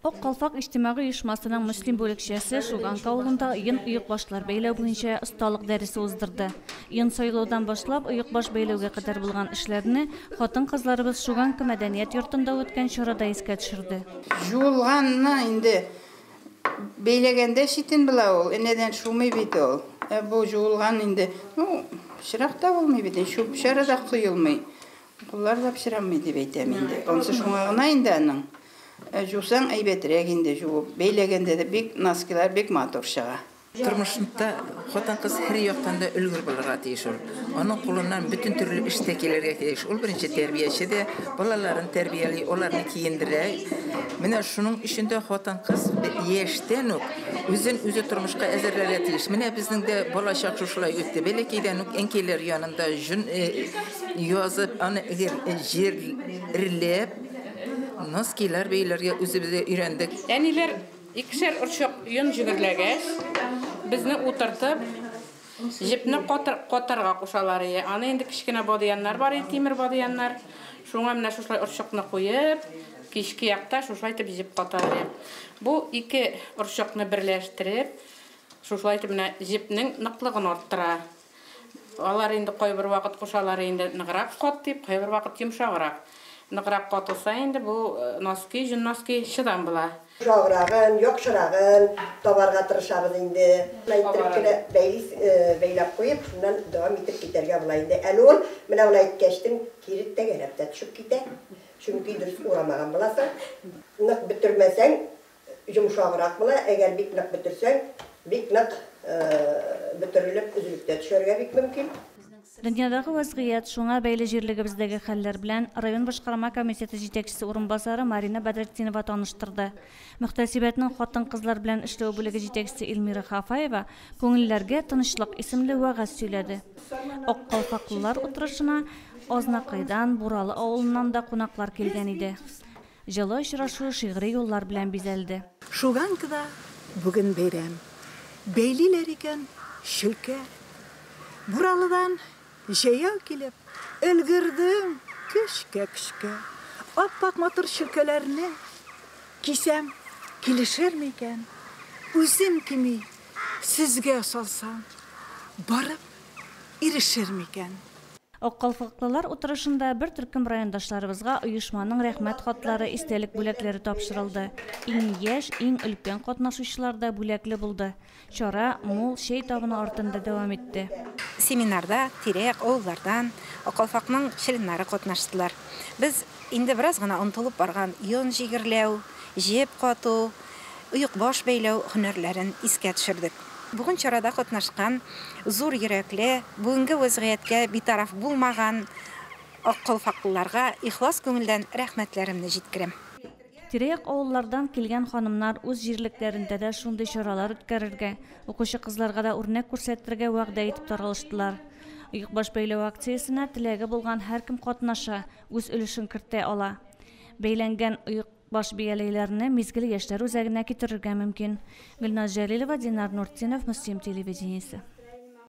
Ак калфак иҗтимагый оешмасының Мөслим бүлекчәсе Шуганка авылында йон оекбашлар бәйләү буенча осталык дәресе уздырды. Йон сайлаудан башлап, оекбаш бәйләүгә кадәр булган эшләрне хатын-кызларыбыз Шуганка мәдәният йортында үткән чарада искә төшерде. Жуылганны инде бәйләгәндә читен була ул, энәдән шумый бит ул. Ә бу жуылган инде, ну, пычрак та булмый бит, чүп-чары да коелмый. Куллар да пычранмый дип әйтәм инде. Ансы шуңа гына инде аның. Жусаң әйбәтрәк инде жуып. Бәйләгәндә дә бик носкилар бик матур чыга. Тормышында хатын-кыз һәр яктан да өлгер булырга тиеш ул. Аның кулыннан бөтен төрле эш тә килергә тиеш. Ул беренче тәрбияче дә, балаларын тәрбияли, аларны киендерә. Менә шуның өчен дә хатын-кыз яшьтән үк үзен үзе тормышка әзерләргә тиеш. Менә безнең дә балачак шушылай үтте. Бәләкәйдән үк әнкәйләр янында җон язып, аны җирләп, носкилар бәйләргә үзебезгә өйрәндек. Әниләр икешәр орчык йон җегерләгәч, безне утыртып, җепне катарга кушалар ие. Аны инде кечкенә бадыяннар бар иде, тимер бадыяннар. Шуңа менә шушылай орчыкны куеп, кичке якта шушылай итеп җеп каталар ие. Бу ике орчыкны берләштереп, шушылай итеп менә җепнең ныклыгын арттыра. Алар инде кайбер вакыт кушалар инде ныграк кат дип, кайбер вакыт йомшаграк. Ныграк катылса инде бу носки, җон носки чыдам була. Йомшаграгын, яхшырагын табарга тырышабыз инде. Шулай иттереп кенә бәйләп куеп, шуннан дәвам итеп китәргә була инде. Әле ул менә болай иткәчтен кире тәгәрәп тә төшеп китә. Чөнки дөрес урамаган буласың. Нык бөтермәсәң, йомшаграк була. Әгәр бик нык бөтерсәң, бик нык бөтерелеп, өзелеп тә төшәргә бик мөмкин. Дөньядагы вәзгыять, шуңа бәйле җирлегебездәге хәлләр белән район башкарма комитеты җитәкчесе урынбасары Марина Бәдретдинова таныштырды. Мөхтәсибәтнең хатын-кызлар белән эшләү бүлеге җитәкчесе Эльмира Хафаева Күңелләргә тынычлык исемле вәгазь сөйләде. Ак калфаклылар утырышына Азнакайдан, Буралы авылыннан да кунаклар килгән иде. Җылы очрашу шигъри юллар белән бизәлде. Шуганкада бүген бәйрәм. Бәйлиләр икән шөлкә. Буралыдан җәяү килеп, өлгердем көчкә-көчкә. Ап-ак матур шөлкәләрне кисәм, килешер микән? Үзем кими, сезгә салсам, барып ирешер микән? Аккалфаклылар утырышында бер төркем райондашларыбызга оешманың рәхмәт хатлары, истәлек бүләкләре тапшырылды. Иң яшь, иң өлкән катнашучылар да бүләкле булды. Чара мул чәй табыны артында дәвам итте. Семинарда тирә-як авыллардан Аккалфакның членнары катнаштылар. Без инде бераз гына онытылып барган йон җигерләү, җеп кату, оекбаш бәйләү һөнәрләрен искә төшердек. Бүген чарада катнашкан зур йөрәкле, бүгенге вәзгыятькә битараф булмаган аккалфаклыларга ихлас күңелдән рәхмәтләремне җиткерәм. Тирә-як авыллардан килгән ханымнар үз җирлекләрендә дә шундый чаралар үткәрергә, укучы кызларга да үрнәк күрсәтергә вәгъдә итеп таралыштылар. Оекбаш бәйләү акциясенә теләге булган һәркем катнаша, үз өлешен кертә ала. Бәйләнгән оекбаш бияләйләрне Мизгел яшьләр үзәгенә китерергә мөмкин. Гөлназ Җәлилова, Динар Нуртдинов, Мөслим телевидениесе.